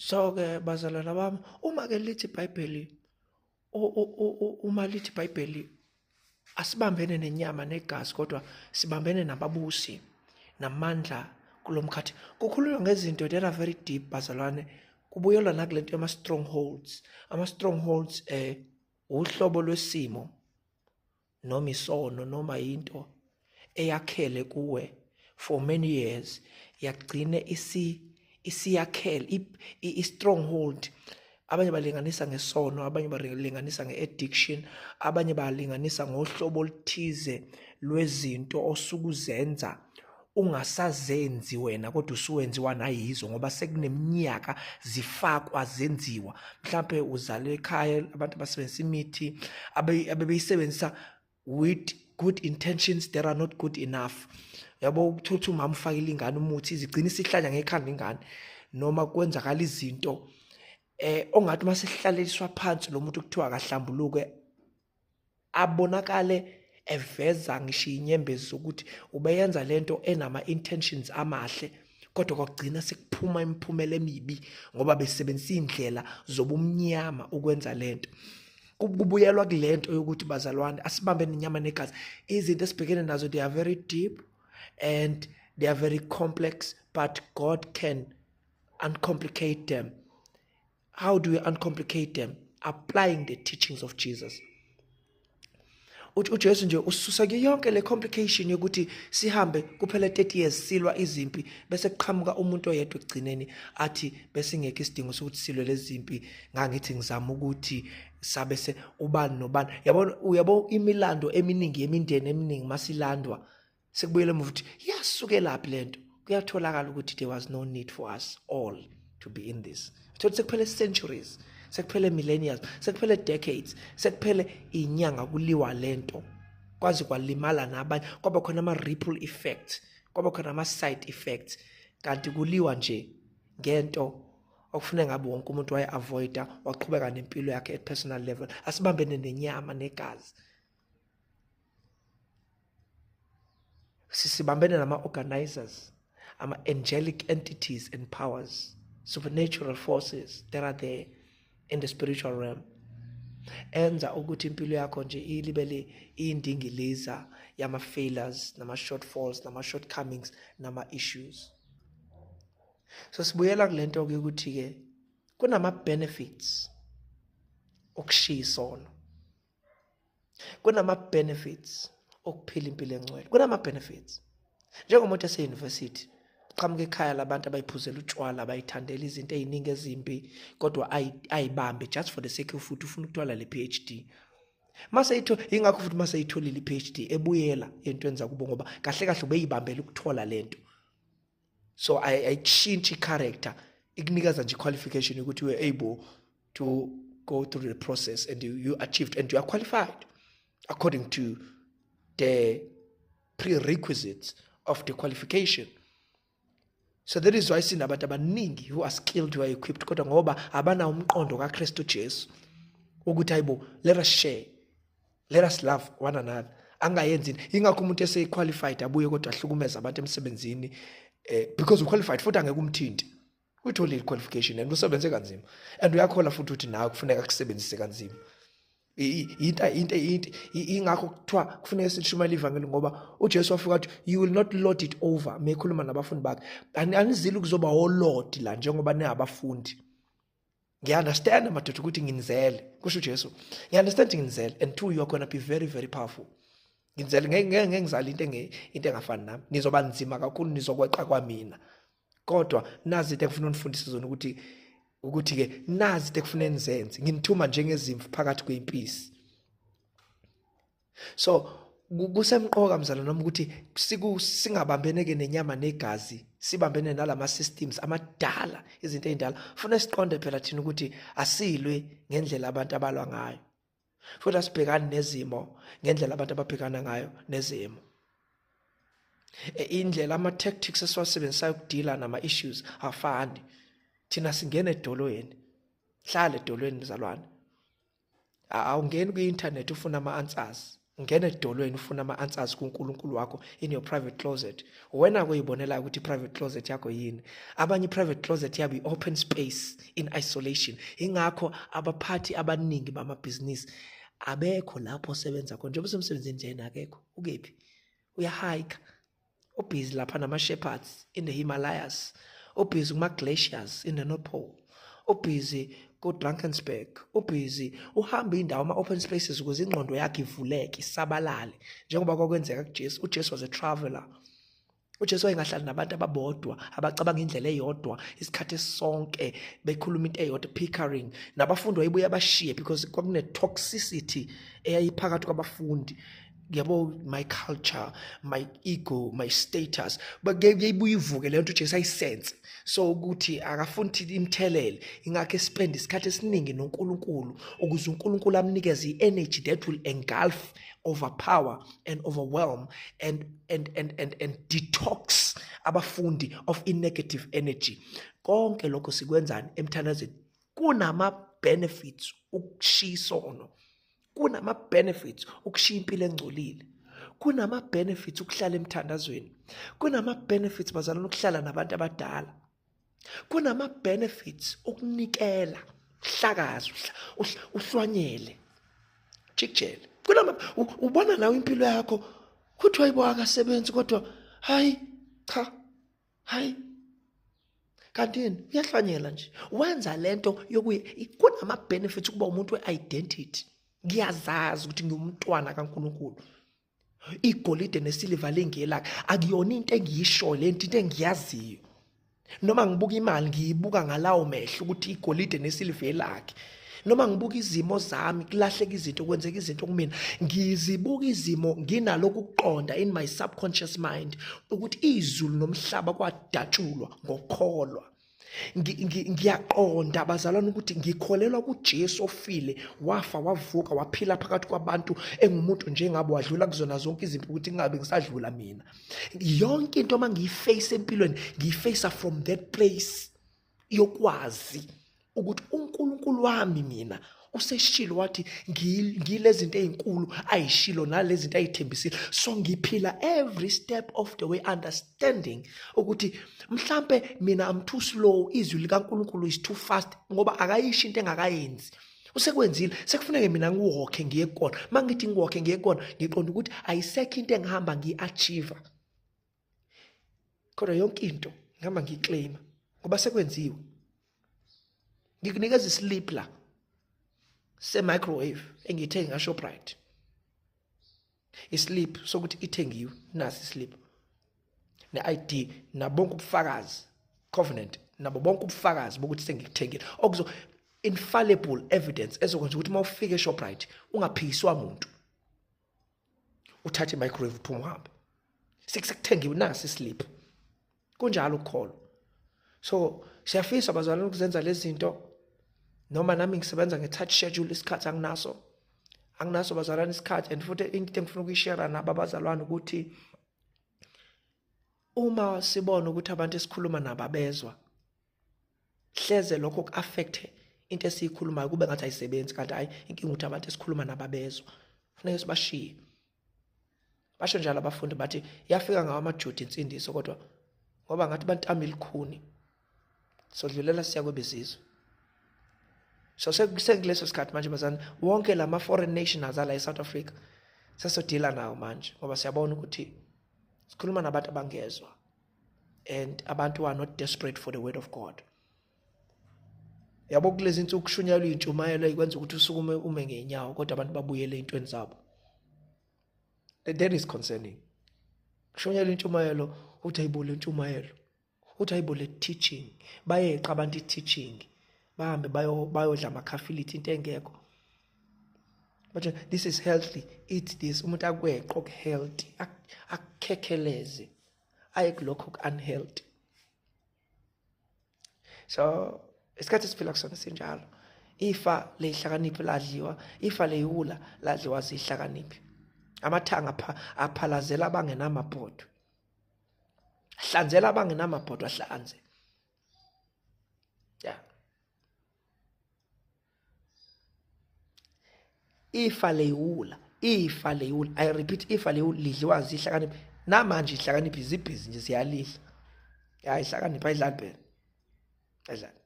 So ke bazalwana bami, uma ke lithi iBhayibheli, uma lithi iBhayibheli asibambene nenyama negazi, kodwa sibambene nababusi namandla kulomkhathi, kukhulunywa ngezinto that are very deep bazalwane. Kubuyelwa nakulento yama strongholds. Ama strongholds uhlobo lwesimo noma isono noma into eyakhele kuwe for many years, yagcine isiyakhele i-stronghold. Abanye balinganisa ngesono, abanye balinganisa nge-addiction, abanye balinganisa ngohlobo oluthize lwezinto osuke uzenza ungasazenzi wena, kodwa usuwenziwa nayizo ngoba sekuneminyaka zifakwa zenziwa. Mhlampe uzalwe ekhaya abantu abasebenzisa imithi abebeyisebenzisa with good intentions that are not good enough. Yabo, ukuthola umama ufakile ingane umuthi, izigcina isihlanya ngekhanda ingane, noma kwenzakala izinto ongathi mase sihlaleliswa phansi lo muntu kuthiwa akahlambuluke, abonakale eveza ngisho inyembezi zokuthi ubeyenza lento enama intentions amahle, kodwa kwagcina sekuphuma imiphumela emibi ngoba besebenzisa indlela zobumnyama ukwenza lento. Kubuyelwa kulento yokuthi bazalwane asibambe nenyama negazi. Izinto esibhekene nazo, they are very deep and they are very complex, but God can uncomplicate them. How do we uncomplicate them? Applying the teachings of Jesus. uJesu nje ususa kuyo yonke le complication yokuthi sihambe kuphela 30 years silwa izimpi, bese kuqhamuka umuntu oyedwa ekugcineni athi besingekho isidingo sokuthi silwe lezi zimpi, ngangithi ngizama ukuthi sabe se ubani nobani. Yabona, uyabo imilando eminingi yemindeni eminingi masilandwa sekubuyele emuva ukuthi yasukelaphi lento, kuyatholakala ukuthi there was no need for us all to be in this. Thola sekuphele centuries, sekuphele millennials, sekuphele decades, sekuphele inyanga kuliwa lento, kwaze kwalimala nabanye, kwaba khona ama ripple effects, kwaba khona ama side effects, kanti kuliwa nje ngento okufuneka ngabe wonke umuntu waye avoida, waqhubeka nempilo yakhe at personal level. Asibambene nenyama negazi, sisibambene nama organizers, ama angelic entities and powers, supernatural forces that are there in the spiritual realm, enza ukuthi impilo yakho nje ilibele indingiliza yama failures, nama shortfalls, nama shortcomings, nama issues. So sibuyela kulento ke ukuthi ke kunama benefits okushiya isono, kunama benefits okuphila impilo engcwele, kunama benefits. Njengomuntu ese-university qhamuka ekhaya labantu abayiphuzela utshwala, abayithandela izinto eziningi ezimbi, kodwa ayibambe just for the sake of futhi ufuna ukuthola le PhD. Mase itho ingakho futhi mase itholile i-PhD ebuyela entweni zakubo, ngoba kahle kahle ubeyibambela ukuthola lento. So ayishintshi character, ikunikeza nje qualification ukuthi you are able to go through the process and you achieved and you are qualified according to the prerequisites of the qualification. So that is why sinabantu abaningi who are skilled, who are equipped, kodwa ngoba abanawo umqondo kaKristu Jesu ukuthi hayibo, let us share, let us love one another. Angayenzi ingakho umuntu ese qualified abuye kodwa ahlukumeza abantu emsebenzini, because u qualified futhi angeke umthinte. Uyitholile qualification and usebenze kanzima and uyakhola futhi ukuthi nawe kufuneka kusebenzise kanzima. Into ingakho kuthiwa kufuneka sishumayele ivangeli, ngoba uJesu wafika wathi you will not lord it over. Mekhuluma nabafundi bakhe, anizile ukuzoba olord la njengoba ningabafundi. Ngiya-understand madoda ukuthi nginizele, kusho uJesu. Ngiya-understand nginizele, and two, you are gonna be very very powerful. Nginizele ngeke ngizale into engafani nami, nizoba nzima kakhulu, nizokweqa kwamina. Kodwa nazi into engifuna unifundise zona, ukuthi ke nazi into ekufuna nizenze, nginithuma njengezimvu phakathi kwempisi. So kusemqoka mzalwane noma ukuthi singabambene ke nenyama negazi, sibambene nalama systems amadala, izinto ezindala. Funa siqonde phela thina ukuthi asilwe ngendlela abantu abalwa ngayo, futhi asibhekane nezimo ngendlela abantu ababhekana ngayo nezimo. Indlela ama tactics esiwasebenzisayo ukudila nama issues afani. Thina singena edolweni, hlala edolweni mzalwane. Awungeni kwi-internet ufuna ama answers Ungena edolweni ufuna ama-answers kuNkulunkulu wakho in your private closet. Wena kuyibonela ukuthi i-private closet yakho yini. Abanye i-private closet yabo i-open space in isolation. Ingakho abaphathi abaningi bamabhizinisi abekho lapho osebenza khona. Njengoba usemsebenzini nje yena akekho. Ukephi? Uyahike. Ubhizi lapha nama-shepherds in the Himalayas. Ubhizi kuma-glaciers in the North Pole. Ubhizi ko-Drakensberg. Ubhizi uhamba indawo ama-open spaces ukuze ingqondo yakhe ivuleke isabalale, njengoba kwakwenzeka kuJesu. uJesu was a traveler. uJesu wayengahlali nabantu ababodwa abacabanga indlela eyodwa isikhathi esonke, bekhuluma into eyodwa, pickering. Nabafundi wayebuye abashiye because kwakune-toxicity eyayiphakathi kwabafundi. Yabo, my culture, my ego, my status, kuyayibuya ivuke leyo nto uJesu ayisense. So ukuthi akafuni ukuthi imthelele, ingakho espend isikhathi esiningi noNkulunkulu ukuze uNkulunkulu amnikeze i-energy that will engulf, overpower and overwhelm and detox abafundi of i-negative energy. Konke lokho sikwenzani emthandazweni? Kunama benefits ukushiya isono, kunama benefits ukushiya impilo engcolile, kunama benefits ukuhlala emthandazweni, kunama benefits bazalwane ukuhlala nabantu abadala, kunama benefits ukunikela, uhlakaze, uhlwanyele, jikjele. Kunama ubona nawe impilo yakho kuthiwa ayibo akasebenzi, kodwa hayi cha, hayi kanti yini, uyahlwanyela nje, wenza lento yokuye. Kunama benefits ukuba umuntu we-identity. Ngiyazazi ukuthi ngiwumntwana kaNkulunkulu, igolide nesiliva lingelakhe. Akuyona into engiyisho lento, into engiyaziyo. Noma ngibuka imali ngiyibuka ngalawo mehlo ukuthi igolide nesiliva elakhe. Noma ngibuka izimo zami, kulahleka izinto, kwenzeka izinto kumina, ngizibuka izimo nginalokhu ukuqonda in my subconscious mind ukuthi izulu nomhlaba kwadatshulwa ngokukholwa. Ngiyaqonda bazalwane ukuthi ngikholelwa kuJesu ofile, wafa, wavuka, waphila phakathi kwabantu engumuntu njengabo, wadlula kuzona zonke izinto ukuthi ngingabe ngisadlula mina. Yonke into uma ngiyiface empilweni ngiyiface from that place yokwazi ukuthi uNkulunkulu wami mina useshilo wathi ngilezi zinto ezinkulu ayishilo nalezi zinto ayithembisile. So ngiphila every step of the way understanding ukuthi mhlambe mina I'm too slow, izwi likaNkulunkulu is too fast, ngoba akayisho into engakayenzi. Usekwenzile, sekufuneke mina ngiwalke ngiye kona. Mangithi ngiwalke ngiye kona, ngiqonda ukuthi ayisekho into engihamba ngiyi-achieve, kodwa yonke into ngihamba ngiyiclaima ngoba sekwenziwe. Ngikunikeza islip la se-microwave engiyithenge ngaShoprite, islip sokuthi ithengiwe, nasi islip ne-ID nabonke ubufakazi, covenant nabo bonke ubufakazi bokuthi sengikuthengile, okuzo infallible evidence ezokwenza ukuthi uma ufika eShoprite ungaphikiswa muntu, uthathe i-microwave uphume uhambe, sekuthengiwe, nasi islip. Kunjalo ukukholwa. So siyafisa bazalwane ukuzenza lezi zinto, noma nami ngisebenza nge-tight schedule, isikhathi anginaso bazalwane isikhathi. And futhi into engifuna ukuyishare nabo abazalwane ukuthi uma sibona ukuthi abantu esikhuluma nabo abezwa, hleze lokho ku-affect into esiyikhulumayo kube ngathi ayisebenzi, kanti hayi, inkinga ukuthi abantu esikhuluma nabo abezwa, kufuneka sibashiye. Basho njalo abafundi bathi yafika ngawo amaJuda insindiso, kodwa ngoba ngathi bantama ilikhuni, sodlulela siya kwebezizwe. So sekuleso sikhathi manje bazana, wonke lama foreign nationals ala eSouth Africa sesodila nawo manje, ngoba siyabona ukuthi sikhuluma nabantu abangezwa and abantu are not desperate for the word of God. Yabo, kulezi insuku kushunyayelwa intshumayelo ekwenza ukuthi usukume ume ngenyawo, kodwa abantu babuyele ey'ntweni zabo. That is concerning. Kushunyayelwa intshumayelo, uthi ayibo le ntshumayelo, uthi ayibo le teaching, bayeqa abantu i-teaching, bahambe bayodla amakhafilithi, into engekho. But this is healthy, eat this. Umuntu akweqa oku-healthy, akukhekheleze aye kulokho oku-unhealthy. So isikhathi esiphila kusona sinjalo. Ifa leyihlakaniphi ladliwa, ifa leyiwula ladliwa zihlakaniphi. Amathanga aphalazela abangenamabhodwe, hlanzela abangenamabhodwe, ahlanze. Yeah, ifa leyiwula Ifa leyiwula, I repeat, ifa leyiwula lidliwa zihlakaniphi. Namanje ihlakaniphi zibhizi nje ziyalidla. Ya, ihlakaniphi ayidlali phela, ayidlali.